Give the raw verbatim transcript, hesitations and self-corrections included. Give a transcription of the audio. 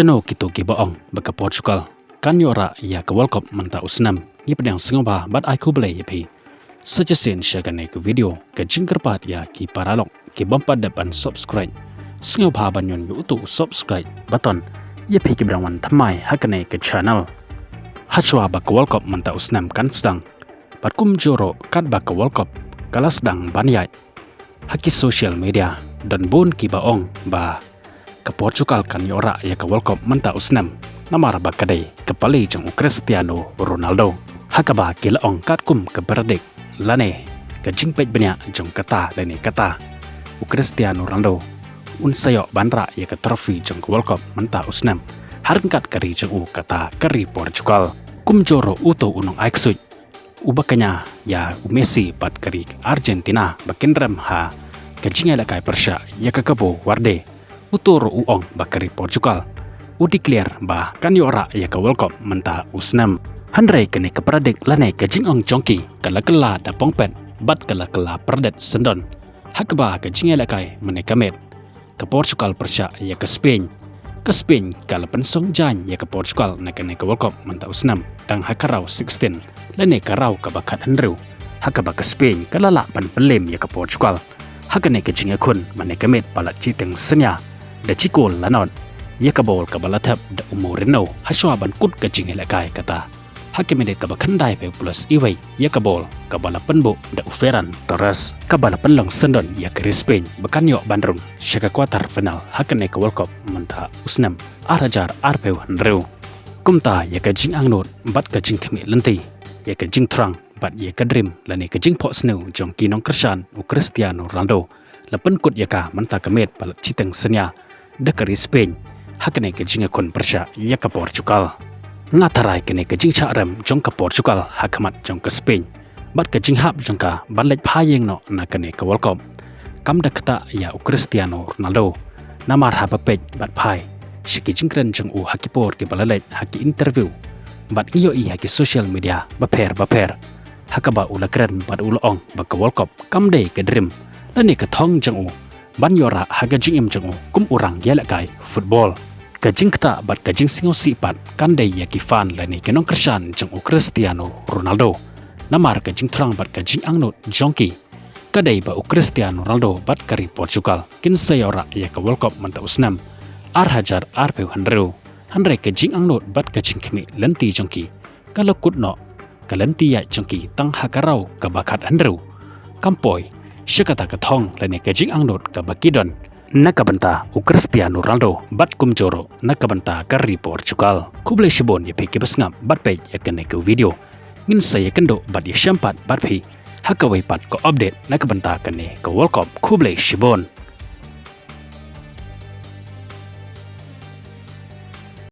Kino kito kiba ong ba ka Portugal kan ïoh rah ïa ka World Cup mynta u snem? Ngi pdiang sngewbha bad ai khublei ïa phi. Sa shisien sha kane ka video, ka jingkyrpad ïa ki paralok ki bym pat dep ban subscribe, sngewbha ban ñion ïa uto u subscribe button ïa phi kiba dang wan thymmai ha kane ka channel. Hashwa ba ka World Cup mynta u snem kan sdang, bad kumjuh ruh katba ka World Cup ka la sdang ban ïaid, ha ki social media don bun kiba ong ba ka Portugal kan ïoh rah ïa ka World Cup mynta u snem, namar ba ka dei ka pali jong u Cristiano Ronaldo. Ha kaba ki la ong katkum ka verdict lane ka jingpeit bniah jong kata lane kata, u Cristiano Ronaldo un sa ïoh ban rah ïa ka trophy jong ka World Cup mynta u snem ha ryngkat ka ri jong u, kata ka ri Portugal. Kumjuh ruh uto u nongai ksuid uba kñia ïa u Messi bad ka ri Argentina ba kin rem ha ka jingïalehkai pyrshah ïa ka Cabo Verde, uto ruh u ong ba ka ri Portugal u declare ba kan ïoh rah ïa ka World Cup mynta u snem. Hynrei kane ka verdict lane ka jingong jong ki ka la kylla da pongpet bad ka la kylla pyrdet syndon, ha kaba ka jingïalehkai mynne ka miet, ka Portugal pyrshah ïa ka Spain. Ka Spain ka la pynsong jaiñ ïa ka Portugal na kane ka World Cup mynta u snem tang ha ka round sixteen lane ka round kaba khathynriew, ha kaba ka Spain ka la lah ban pynlem ïa ka Portugal ha kane ka jingïakhun mynne ka miet palat shiteng synñia da shi kol la nod ïa ka bol kaba la thep da u Mourinho hashwa ban kut ka jingïalehkai, kata ha ka minit kaba khyndaiphew plus iwei ïa ka bol kaba la pynbuh da u Ferran Torres, kaba la pynlong syndon ïa ka ri Spain ba kan ïoh ban rung sha ka quarter final ha kane ka World Cup mynta u snem ar hajar arphew hynriew. Kumta ïa ka jingangnud bad ka jingkhmih lynti, ïa ka jingthrang bad ïa ka dream lane ka jingphohsniew jong ki nongkyrshan u Cristiano Ronaldo la pynkut ïa ka mynta ka miet palat shiteng synñia da ka ri Spain ha kane ka jingïakhun pyrshah ïa ka Portugal. Nga tharai kane ka jingshah rem jong ka Portugal ha khmat jong ka Spain bad ka jinghap jong ka ban leit phai ïeng noh na kane ka World Cup kam da ktah ïa u Cristiano Ronaldo, namar haba peit bad phai sha ki jingkren jong u ha ki por kiba la leit ha ki interview bad ngi ïohi ha ki social media bapher bapher, ha kaba u la kren bad u la ong ba ka World Cup kam dei ka dream lane ka thong jong u ban ïoh rah ha ka jingim jong u kum u rangïalehkai football. Ka jingktah bad ka jingsngewsih pat kan dei ïa ki fan lane ki nongkyrshan jong u Cristiano Ronaldo, namar ka jingthrang bad ka jingangnud jong ki ka dei ba u Cristiano Ronaldo bad ka ri Portugal kin sa ïoh rah ïa ka World Cup mynta u snem ar hajar arphew hynriew. Hynrei ka jingangnud bad ka jingkhmih lynti jong ki ka la kut noh ka lynti ïaid jong ki tang ha ka round kaba khathynriew, kam poi sha kata ka thong lane ka jingangnud kaba ki don na ka bynta u Cristiano Ronaldo bad kumjuh ruh na ka bynta ka ri Portugal. Khublei shibun ïa phi kiba sngap bad peit ïa kane ka video. Ngin sa ïakynduh bad ïashem pat bad phi ha kawei pat ka update na ka bynta kane ka World Cup. Khublei shibun.